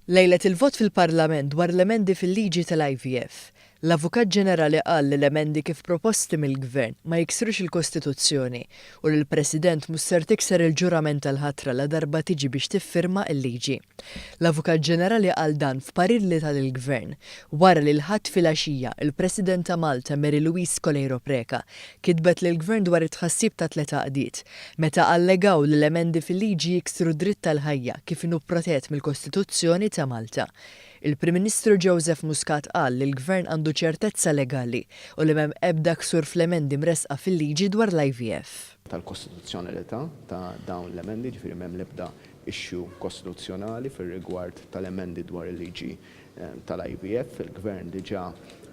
Lejlet il-vot fil-Parlament dwar l-emendi fil-liġi tal-IVF, l-Avukat Ġenerali qal li l-emendi kif proposti mill-Gvern ma jiksrux il-Kostituzzjoni u li l-President mhux ser tikser il-ġurament tal-ħatra ladarba tiġi biex tiffirma l-liġi. L-Avukat Ġenerali qal dan f'parir li ta lill-Gvern wara li l-Ħadd filgħaxija il-President ta' Malta Mary Louise Coleiro Preca kitbet lill-Gvern dwar it-tħassib ta' tliet għaqdiet meta allegaw li l-emendi fil-liġi jiksru d-dritt tal-ħajja kif inhu protett mill-Kostituzzjoni ta' Malta. Il-Prim Ministru Joseph Muscat qal li l-Gvern għandu ċertezza legali u li m'hemm ebda ksur fl-emendi mressqa fil-liġi dwar l-IVF. Tal-kostituzzjonalità ta' dawn l-emendi, jiġifieri m'hemm l-ebda issue kostituzzjonali fir-rigward tal-emendi dwar il-liġi tal-IVF. Il-Gvern diġà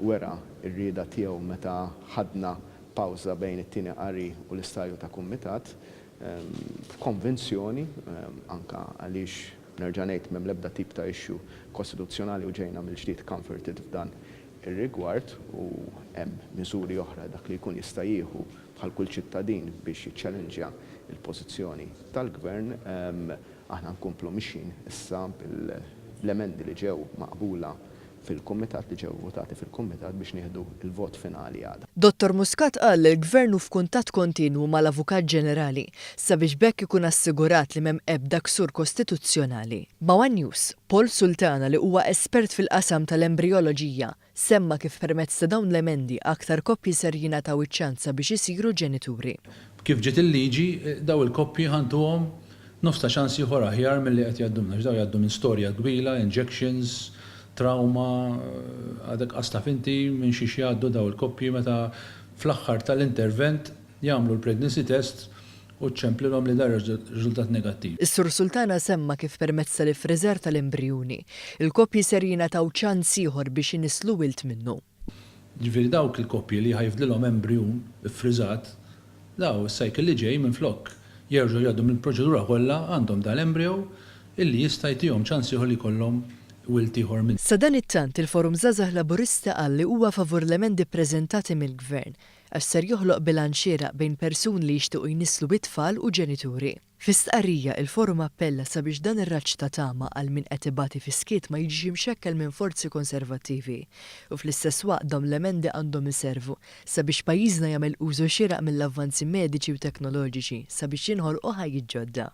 wera r-rieda tiegħu meta ħadna pawża bejn it-tieni qari u l-istadju ta' kumitat, b'konvinzjoni, anke għaliex, nerġa' ngħid, m'hemm l-ebda tip ta' issue kostituzzjonali u ġejna mill-ġdid comforted f'dan ir-rigward u hemm miżuri oħra dak li jkun jista' jieħu bħal kull ċittadin biex jiċċellenġja l-pożizzjoni tal-Gvern. Aħna nkomplu mixjin issa bl-emendi li ġew maqbula fil-Kumitat, li ġew votati fil-Kumitat biex nieħdu l-vot finali għada. Dottor Muscat qal li l-Gvern hu f'kuntatt kontinwu mal-Avukat Ġenerali sabiex b'hekk ikun assigurat li m'hemm ebda ksur kostituzzjonali. Ma' one News, Paul Sultana li huwa espert fil-qasam tal-embrijoloġija, Semma kif permezz ta' dawn l-emendi aktar koppji ser jingħataw iċ-ċans sabiex isiru ġenituri. Kif ġiet il-liġi, dawn il-koppji ħa ntuhom nofs ta' ċans ieħor aħjar milli qed jgħaddulna għax dawn jgħaddu minn storja twila, injections, trawma, għadek qas taf inti minn xiex jgħaddu dawn il-koppji meta fl-aħħar tal-intervent jagħmlu l-pregnancy test u ċċemplilhom li dar riżultat negattiv. Is-Sur Sultana semma kif permezz tal-iffriżar tal-embrijuni, il-koppji ser jingħataw ċans ieħor biex inisslu wild minnu. Jiġifieri dawk il-koppji li ħa jifdlilhom embrijun iffriżat, daw is-cycle li ġej minflok jerġgħu jgħaddu mill-proċedura kollha għandhom dal-embryo illi jista' jtihom ċans ieħor li jkollhom wild ieħor minnu. Sadanittant, il-Forum Żgħażagħ Laburista qal li huwa favur l-emendi ppreżentati mill-Gvern għax ser joħloq bilanċ xieraq bejn persuni li jixtiequ jnisslu it-tfal u ġenituri. Fi stqarrija, il-Forum appella sabiex dan ir-raġġ ta' tama għal min qed ibati fis-skiet ma jiġix imxekkel minn forzi konservattivi u fl-istess waqt dawn l-emendi għandhom iservu sabiex pajjiżna jagħmel użu xieraq mill-avvanzi mediċi u teknoloġiċi sabiex jinħolqu ħajjiet ġodda.